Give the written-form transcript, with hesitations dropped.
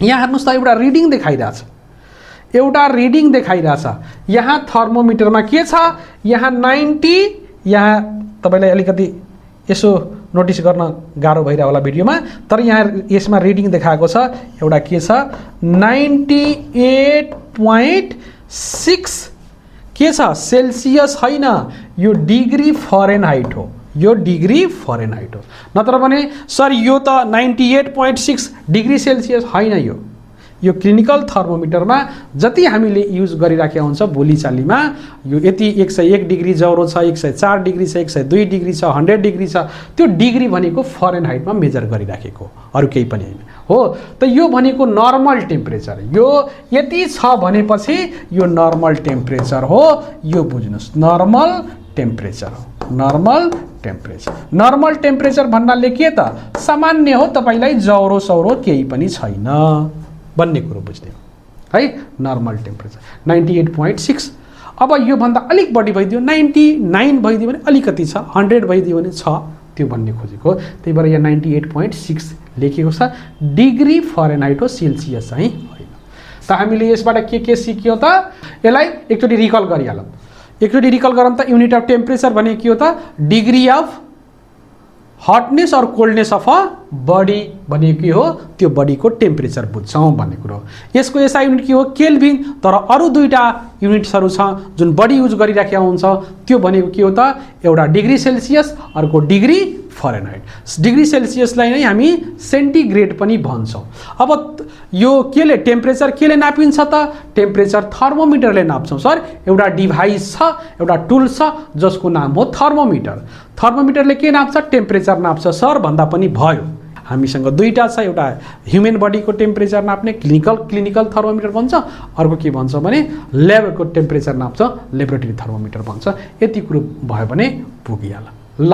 यहाँ हेर्नुस् त एउटा रिडिङ देखाइरहेछ, एउटा रिडिङ देखाइरहेछ। यहाँ थर्मोमिटरमा के छ, यहाँ 90, यहाँ तपाईलाई अलिकति यसो नोटिस गर्न गाह्रो भइरह होला भिडियोमा, तर यहाँ यसमा रिडिङ देखाएको छ एउटा के छ 98.6 के छ सेल्सियस हैन, यो डिग्री फरेनहाइट हो, यो डिग्री फरेनहाइट हो। नत्र भने सर यो त 98.6 डिग्री सेल्सियस हैन, यो क्लिनिकल थर्मोमिटरमा जति हामीले युज गरिराखेका हुन्छ बोलीचालीमा यो यति 101 डिग्री ज्वरो छ, 104 डिग्री छ, 102 डिग्री छ, 100 डिग्री छ, त्यो डिग्री भनेको फरेनहाइटमा मेजर गरिराखेको अरु केही पनि हैन हो। त यो भनेको नर्मल टेम्परेचर, यो यति छ भनेपछि यो नर्मल टेम्परेचर हो, यो बुझ्नुस् नर्मल टेम्परेचर हो, नर्मल टेम्परेचर। नर्मल टेम्परेचर भन्नाले के त सामान्य हो, तपाईलाई ज्वरो सौरो केही पनि छैन भन्ने कुरो बुझ्ने हो है। Normal temperature 98.6। अब यो भन्दा अलिक बढी भइदियो 99 भइदियो भने अलिकति छ, 100 भइदियो भने छ, त्यो भन्ने खोजेको। त्यही भएर यहाँ 98.6 लेखेको छ, डिग्री फरेनहाइट हो, सेल्सियस चाहिँ होइन। त हामीले यसबाट के सिक्यो त, यसलाई एकचोटि रिकल गरिहालौँ। एकचोटि रिकल गरौँ त, युनिट अफ टेम्परेचर भने के हो त, डिग्री अफ हटनेस और कोल्डनेस अफ अ बडी भनेको के हो, त्यो बडीको टेम्परेचर बुझ्छौँ भन्ने कुरो हो। यसको एसआई युनिट के हो केल्भिन, तर अरु दुईटा युनिट्सहरू छ जुन बडी युज गरिराखेका हुन्छ, त्यो भनेको के हो त, एउटा डिग्री सेल्सियस, अर्को डिग्री फरेनहाइट। डिग्री सेल्सियसलाई नै हामी सेन्टिग्रेड पनि भन्छौँ। अब यो केले टेम्परेचर केले नापिन्छ त, टेम्परेचर थर्मोमिटरले नाप्छौँ सर। एउटा डिभाइस छ, एउटा टुल छ जसको नाम हो थर्मोमिटर। थर्मोमिटरले के नाप्छ, टेम्परेचर नाप्छ सर भन्दा पनि भयो। हामीसँग दुईटा छ, एउटा ह्युमन बडीको टेम्परेचर नाप्ने क्लिनिकल थर्मोमिटर भन्छ, अर्को के भन्छ भने ल्याबको टेम्परेचर नाप्छ, ल्याबोरेटरी थर्मोमिटर भन्छ। यति कुरो भयो भने पुगिहाल्छ। ल